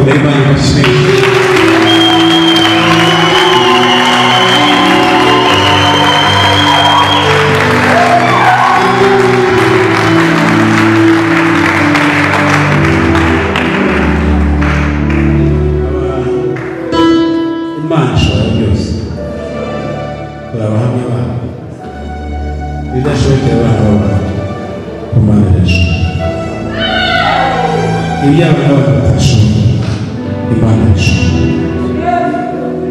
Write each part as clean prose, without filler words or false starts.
Turabakunda, Imana ibashimire. Imana ishobora byose, turi abahamya bayo. Ibidashobokera abana b'abantu, Imana irashobora. Iby'abana b'abantu batashoboye, Imana irashobora.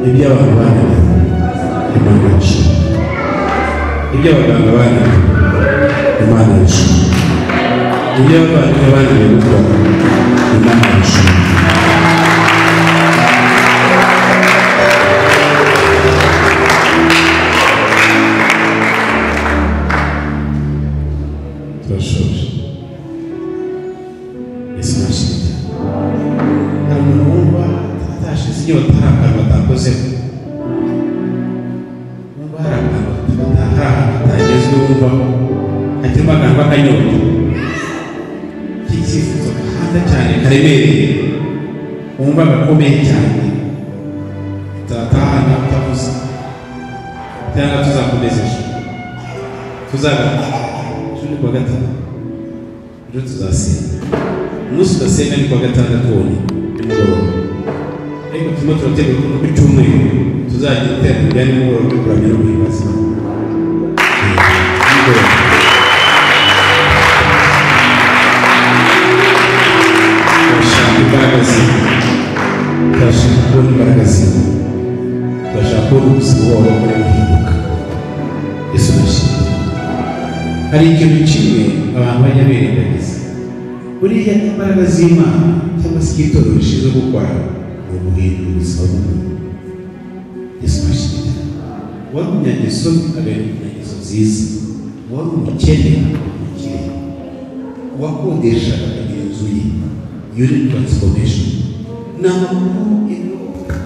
Iby'abantu bananiwe, Imana irashobora. Iby'abaganga bananiwe, Imana irashobora. Iby'abavandimwe bananiwe gukora, Imana irashobora. Turashoje. Yesu nashimye. Hari umuntu wumva atashize inyota, hari akantu batakozeho, wumva hari akantu hari ahantu hatagezwe, wumva hakirimo akantu k'akanyota k'icyifuzo gahanda cyane karemereye, wumva gakomeye cyane, tutatahana utavuze cyangwa tuzakomeza ejo, tuzagaruka ejo ni kuwa gatanu, ejo tuzasenga. Umunsi udasenga ni kuwa gatandatu wonyine nimugoroba, ariko turimo turategura ko ku cyumweru tuzagira iteraniro rya nimugoroba ryo kuramya no guhimbaza Imana. Nimugoroba. Turashaka imbaraga z'Imana, turashaka kubona imbaraga z'Imana, turashaka kubona ubuzima bwabo buri guhinduka. Yesu nashimye. Hari ikintu kimwe abantu bajya birengagiza, buriya imbaraga z'Imana cyangwa se itorero rishinzwe gukora ni uguhindura ubuzima bw'umuntu. Yesu nashimye. Wari umunyangeso mbi agahindura umunyangeso nziza, wari umukene akaba umukire, uwakodeshaga akagira inzu ye. Iyo ni transformation. Ni amakuru,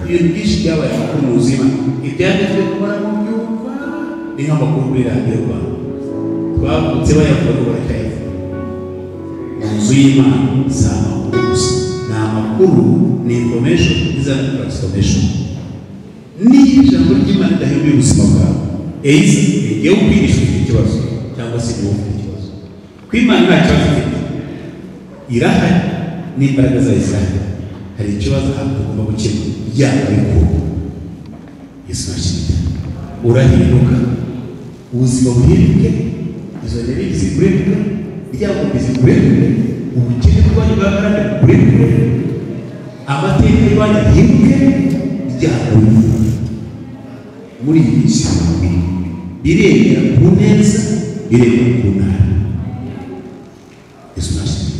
ibintu byinshi byabaye amakuru mu buzima, ibyanditswe kubara mu byumva ni nk'amakuru kuri radiyo Rwanda, twavutse bayavuga ngo baracyayavuga. Mu nzu y'Imana si amakuru gusa, ni amakuru, ni information izana transformation. Niba ijambo ry'Imana ridahinduye ubuzima bwawe, eiza ni jyewe ukwigisha ufite ikibazo cyangwa se ni wowe ufite ikibazo. Kuko Imana nta kibazo ifite, irahari n'imbaraga zayo zirahari. Hari ikibazo ahantu tugomba gukemura yaba bikuru. Yesu nashimye. Urahinduka, ubuzima buhinduke, izo ntebe zikurekurwe, ibyago zikurekurwe, ubukene bwanyu bwa karande bukurekurwe, amateka y'iwanyu ahinduke, ibyago bikuru. Muri iyi minsi biremera ku neza, biremera ku nabi. Yesu nashimye.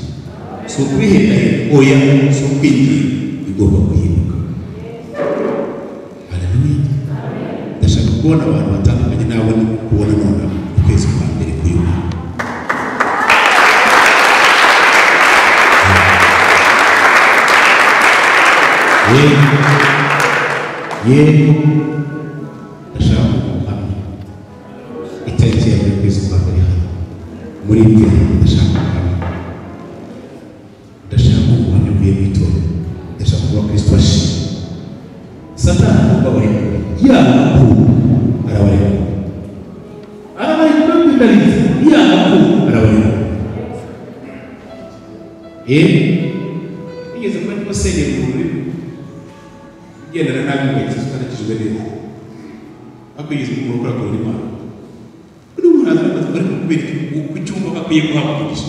Si ukubihendahenda, oya, si ukwinginga, bigomba guhinduka. Haleluya. Ndashaka kubona abantu batandukanye n'abo ndimo kubona nonaha mu kwezi kwa mbere k'uyu mwaka. Yego, yego, ndashaka kuguhamya itariki ya mbere y'ukwezi kwa mbere hano muri mbere, ndashaka kuguhamya, ndashaka kuguhamya uvuye mu itorero, ndashaka kuba Kristo ashimwe. Satani agomba abarekura, yanga ko arabarekura, arabarekura bidarize, yanga ko arabarekura. Nigeze kuba ndimo sengera umuntu uri ugendana nabi mu gakiza utanakijwe neza, ariko yigeze umuntu ukora akora Imana. Undi muntu araza ariko kubera iki ku cyumba bakwiye guhabwa umugisha,